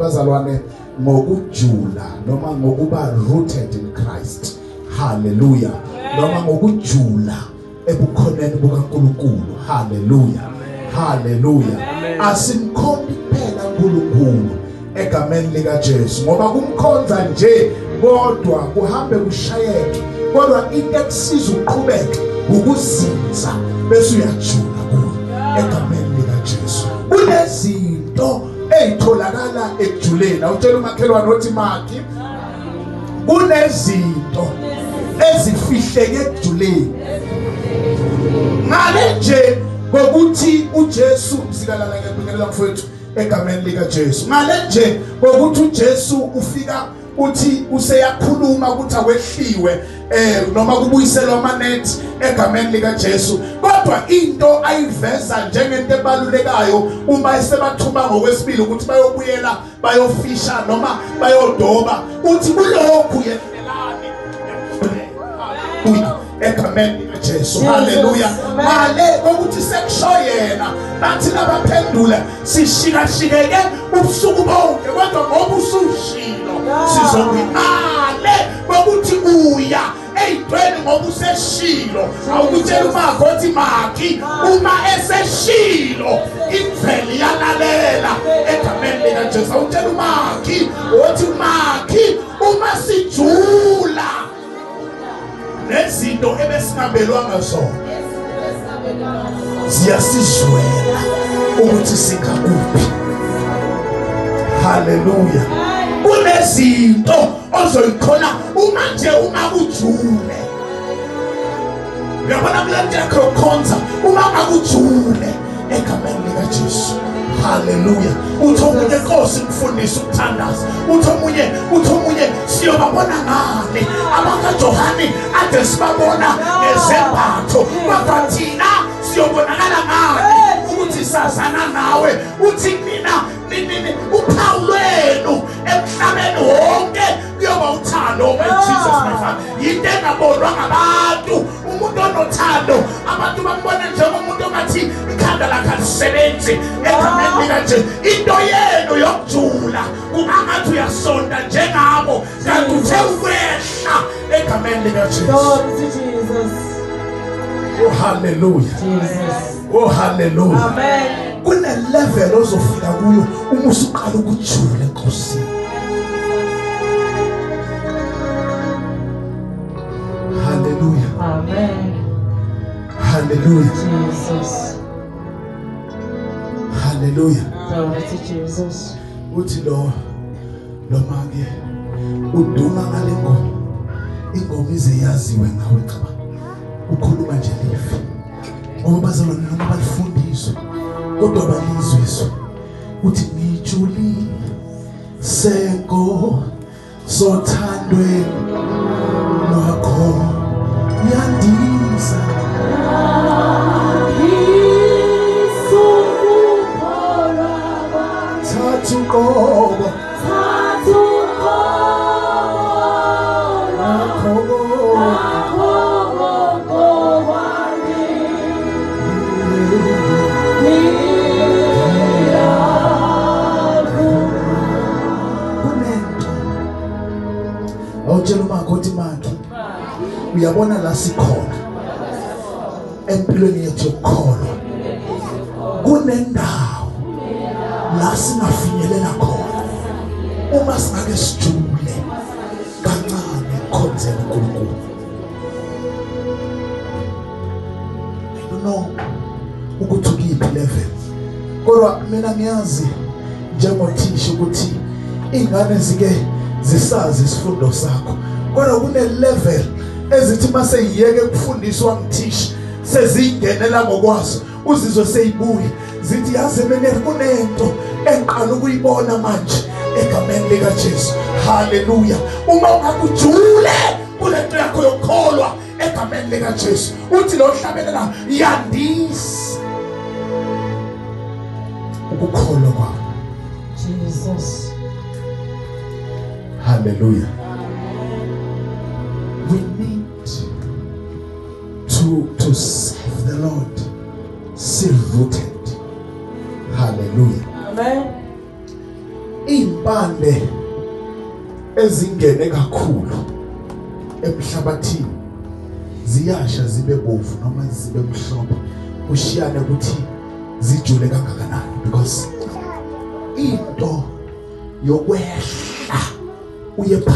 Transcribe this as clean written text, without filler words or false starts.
Bazalwane ngokujula noma ngokuba rooted in Christ. Hallelujah. Noma ngokujula ebukhoneni bukaNkulunkulu. Hallelujah. Hallelujah. Asimkhonzi kuphela uNkulunkulu egameni lika Jesu, ngoba kumkhonza nje kodwa kuhambe kushayeke, kodwa into ekusiza uqhubeke ukuzinza bese uyajula kuyo egameni lika Jesu. Kunezinto eyitholakala ekujuleni. Awutshela umakhelwane othi makhi, kunezinto ezifihleke ekujuleni. Ngale nje ngokuthi uJesu sikalala ngiyabingelela mfowethu egameni lika Jesu. Ngale nje ngokuthi uJesu ufika uthi useyakhuluma ukuthi akwehliwe noma kubuyiselwa amanet egameni lika Jesu, kodwa into ayiveza njengento ebalulekayo uma esebathuma ngokwesibili ukuthi bayobuyela bayofisha noma bayodoba, uthi kulokhu yehlelani egameni lika Jesu. Hallelujah. Ngale kokuthi sekusho yena bathi nabaphendula sishikashikeke ubusuku bonke, kodwa ngoba usushilo sizokuyimale kokuthi uya eyintweni ngoba useshilo. Awukutshela umakho othi makhi, uma eseshilo imvelo iyalalela egameni lika Jesu. Awutshela umakhi othi makhi, uma sijula nezinto ebesingabelwanga zona ziyasizwela ukuthi singakuphi. Hallelujah. Kunezinto ozoyikhona uma nje uma kujule. Uyabona kule nto yakho yokukhonza, uma akujule egameni lika Jesu. Hallelujah. Uthi omunye Nkosi ngifundise ukuthandaza, uthi omunye siyobabona ngani abakaJohane ade sibabona ngezembatho, kodwa thina siyobonakala ngani ukuthi sazana nawe. Uthi mina uphawu lwenu emhlabeni wonke kuyoba uthando. My Jesus, my Father, yinto engabonwa ngabantu. Umuntu onothando abantu bambona njengomuntu ongathi ikhanda lakhe alisebenzi egameni lika Jesu. Into yenu yokujula kungangathi uyasonta njengabo, kanti uthe ukwehla egameni lika Jesu. Oh hallelujah. Jesus. Oh hallelujah. Amen. Kune level ozofika kuyo uma usuqala ukujula eNkosini. Hallelujah. Amen. Hallelujah. Jesus. Hallelujah. Glory to Jesus. Uthi lo make uduma ngale ngoma, ingoma ize yaziwe ngawe. Cha, ukhuluma nje live ngoba bazalwane noma balifundiswe kodwa balizwiswe. Uthi ngijulile seko sothandweni lwakho yandisa thathu qobo awutshela umakho othi makhi, uyabona la sikhona empilweni yethu yokukholwa, kunendawo la singafinyelela khona uma singake sijule kancane ekukhonzeni uNkulunkulu. I don't know ukuthi ukuyiphi level, kodwa mina ngiyazi njengothisha ukuthi ingane zike zisazi isifundo sakho, kodwa kune level ezithi mase yiyeke ukufundiswa ngithisha sezingenela ngokwazo, uzizwe seyibuye zithi yazi mina kunento engiqala ukuyibona manje egameni lika Jesu. Hallelujah. Uma ungakujule kulento yakho yokukholwa egameni lika Jesu, uthi lo hlabelela yandisa ukukholwa kwakho. Jesus. Hallelujah. We need to serve the Lord still rooted. Hallelujah. Amen. Impande ezingene kakhulu emhlabathini ziyasha zibe bovu noma zibe mhlophe, kushiyane ukuthi zijule kangakanani, because into yokwehla uye